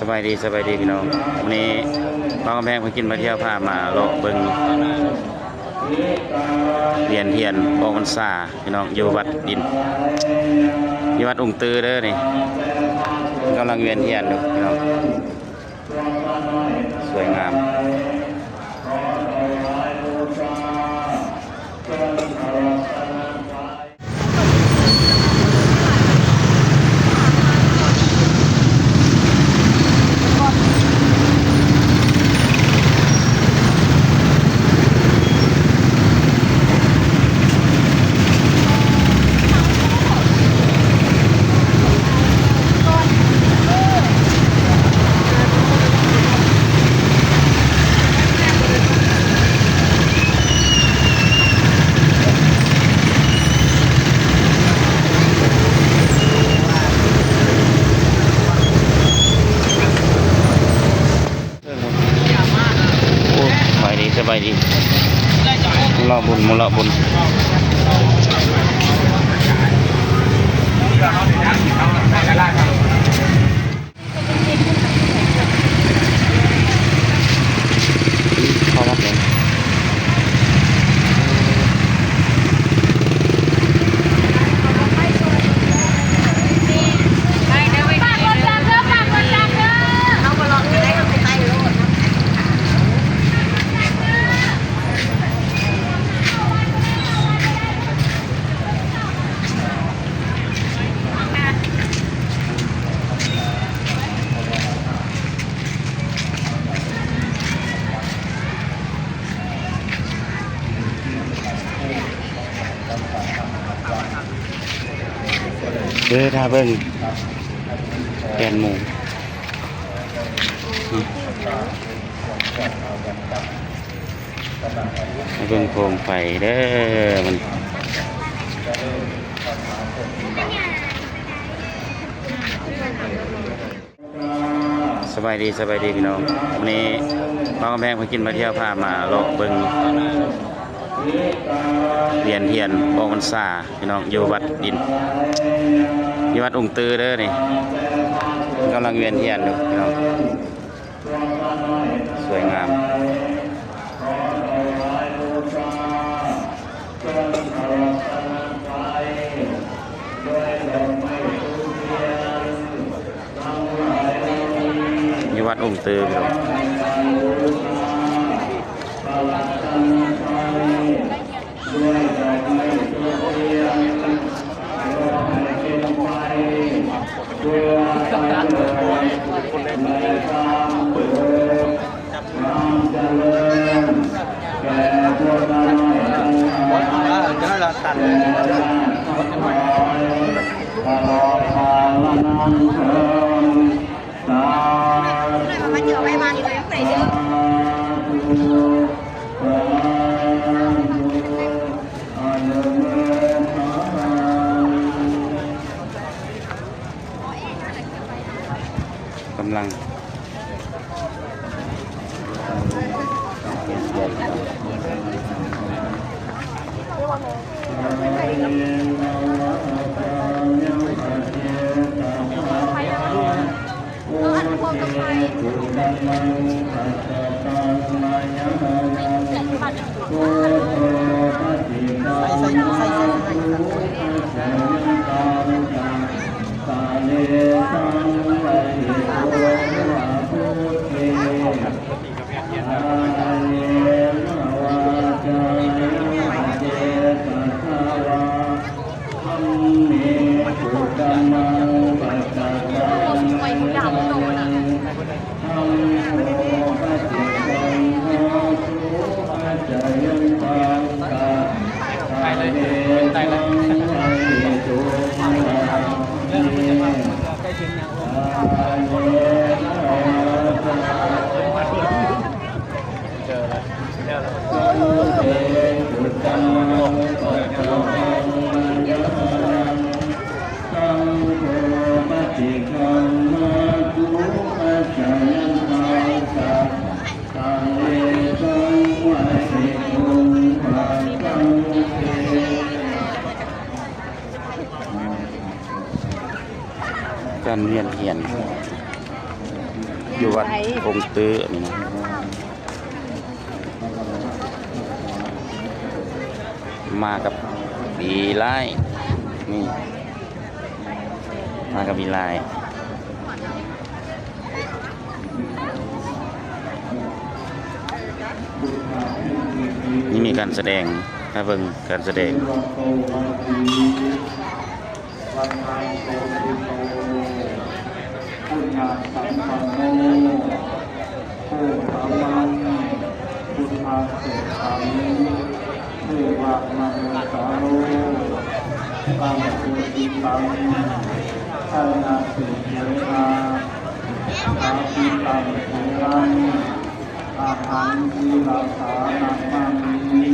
ສະບາຍດີ ສະບາຍດີພີ່ນ້ອງ. ມື້ນີ້ບ່າວກຳແພງ ພາກິນ ພາທ່ຽວ ພາມາເລາະເບິ່ງວຽນທຽນອອກພັນສາພີ່ນ້ອງ ຢູ່ວັດດິນ ຢູ່ວັດອົງຕື້ເດີນີ້. ກຳລັງວຽນທຽນຢູ່ພີ່ນ້ອງ ສວຍງາມ. ໂອ້ ສະບາຍດີ ສະບາຍດີ ມາເລາະບຸນ ມາເລາະບຸນ. ເຂົ້າວັດເລີຍ. ເດີ ຖ້າເບິ່ງແຜນໝູ່ ມາເບິ່ງໂຄມໄຟເດີ ມັນ ສະບາຍດີ ສະບາຍດີພີ່ນ້ອງ. ມື້ນີ້ບ່າວກຳແພງ ພາກິນ ພາທ່ຽວ ພາມາເລາະເບິ່ງວຽນທຽນອອກພັນສາພີ່ນ້ອງ ຢູ່ວັດດິນ ຢູ່ວັດອົງຕື້ເດີນີ້. ກຳລັງວຽນທຽນຢູ່ພີ່ນ້ອງ ສວຍງາມ. ຢູ່ວັດອົງຕື້ພີ່ນ້ອງ ກຳລັງ ການວຽນທຽນ. ຢູ່ວັດອົງຕື້ນີ້ນະ ມາກັບອີຫຼາຍ ນີ້ ມາກັບອີຫຼາຍ ນີ້ມີການສະແດງ ໃຫ້ເບິ່ງການສະແດງ. ວັດທັງໂສຕິໂຕ ຄຸນນະສຳປັນໂນ ໂພຄະມັງ ພຸດທະເສດຖັງ ເທວະມະນຸດສາໂລ ຕັງໂກສິຕັງ ຊະຍະເສເທນະ ຖາປິຕັງເຖຣັງ ອະຫັງສີລະສານະມາມິ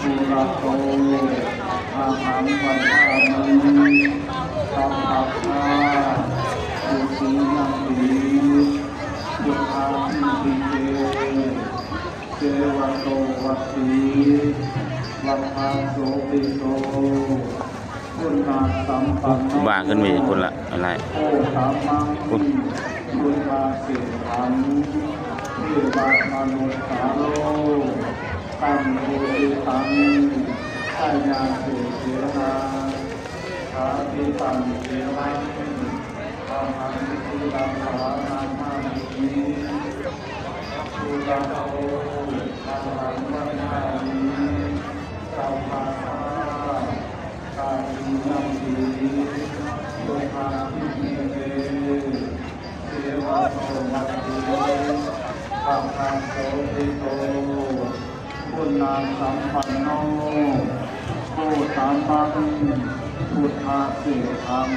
ສຸລະໂຕ ອະຫັງວັນທາມິ ສັບພະທາ ທຸຕິຍັມປີ ພຸດທະອິຕິເຕ ເສວະໂຕ ວັດຕິ ວັດທະໂສຕິໂຕ ພຸດທະສຳປັນໂນ ວ່າຂຶ້ນໄປພຸ້ນລະ ຫຼາຍ ໂພຄະມັງ ພຸດທະເສດຖັງ ເທວະມະນຸດສາໂລ ຕັງໂກສິຕັງ ຊະຍະເສເທນະ ຖາປິຕັງເຖຣັງ ອະຫັງສີລະສານະມາມິ ສຸລະໂຕ ອະຫັງວັນທາມິ ສັບພະທາ ຕະຕິຍັມປີ ໂພຄະອິຕິເຕ ເສວະໂຕ ວັດຕິ ວັດທະໂສຕິໂຕ ຄຸນນະສຳປັນໂນ ໂພຄະມັງ ພຸດທະເສດຖັງ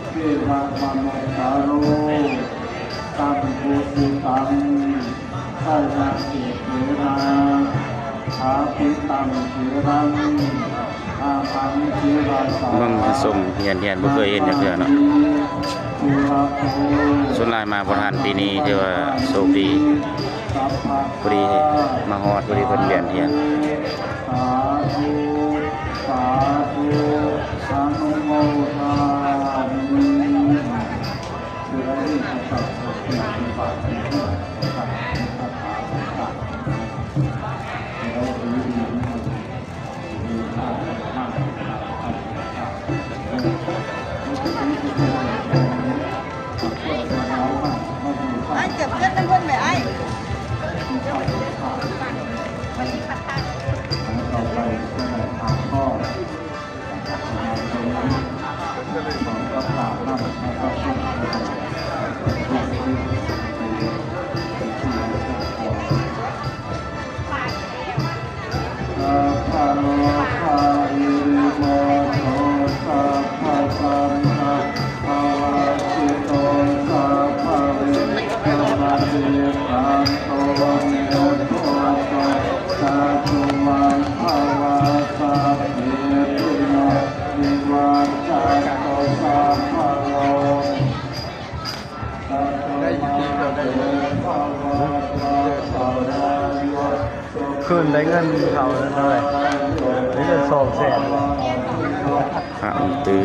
ເທວະມະນຸດສາໂລ ຕັງໂກສິຕັງ ຊະຍະເສເທນະ ຖາປິຕັງເຖຣັງ ອະຫັງສີລະສາ ເບິ່ງຊົມ ຮຽນ ຮຽນ ບໍ່ເຄີຍເຫັນຈັກເທື່ອເນາະ ສ່ວນຫຼາຍມາບໍ່ທັນ ປີນີ້ຖືວ່າໂຊກດີ ພໍດີມາຮອດ ພໍດີເພິ່ນວຽນຮຽນ. ສາທຸ ສາທຸ ອະນຸໂມທາມິ. ອ້າຍ ເກັບເງິນນຳເພິ່ນແໝ່ອ້າຍ. ສັບພະໂລກາ ຫິລິໂອໂຕ ສັບພະສັນທາ ປະວາສິໂຕ ສັບພະເວ ສະມະຕິ ສັນໂຕ ນິໂຣໂທ ຈະຕຸວັງ ພະວາ ສັບເພ ພິໂນ ວິວັດຊັນໂຕ ສັບພະໂລກາ ຄືນໄດ້ເງິນເຂົາເທົ່າໃດ? ໄດ້ເງິນສອງແສນ. ພະອົງຕື້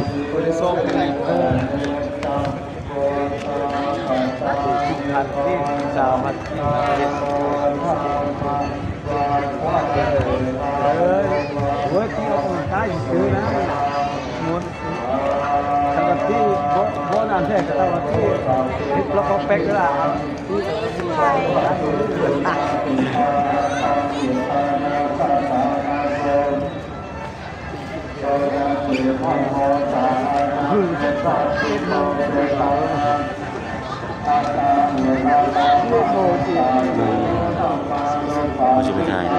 ສາມພັນກີບ ເອີຍ ໂອ້ຍ ທີ່ອອກກຳລັງກາຍຊື່ໆນະ ມ່ວນ. ແຕ່ວ່າທີ່ບໍ່ ບໍ່ນັ້ນແທ້ ແຕ່ວ່າທີ່ເຮັດລັອກອອກແປັກເວລາ ເຮົາຊິໄປຖ່າຍນຳ.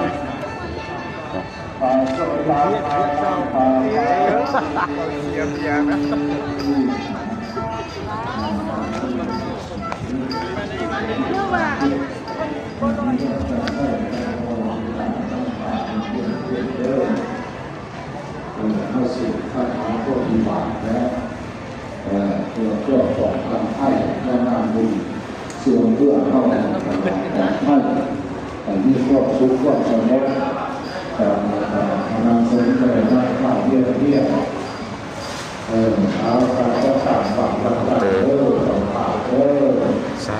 ເຮົາສືບທາດຫາພວກທີ່ບາບແທ້ ເອີ ເພື່ອ ເພື່ອປ້ອງກັນໄພໃນງານບຸນ ສ່ວນເພື່ອເຮົາໃຫ້ປອດໄພ ໃຫ້ມີຄວາມສຸກຄວາມສະຫງົບ ເອີ ເອີ ເອີ ເອີ ສາ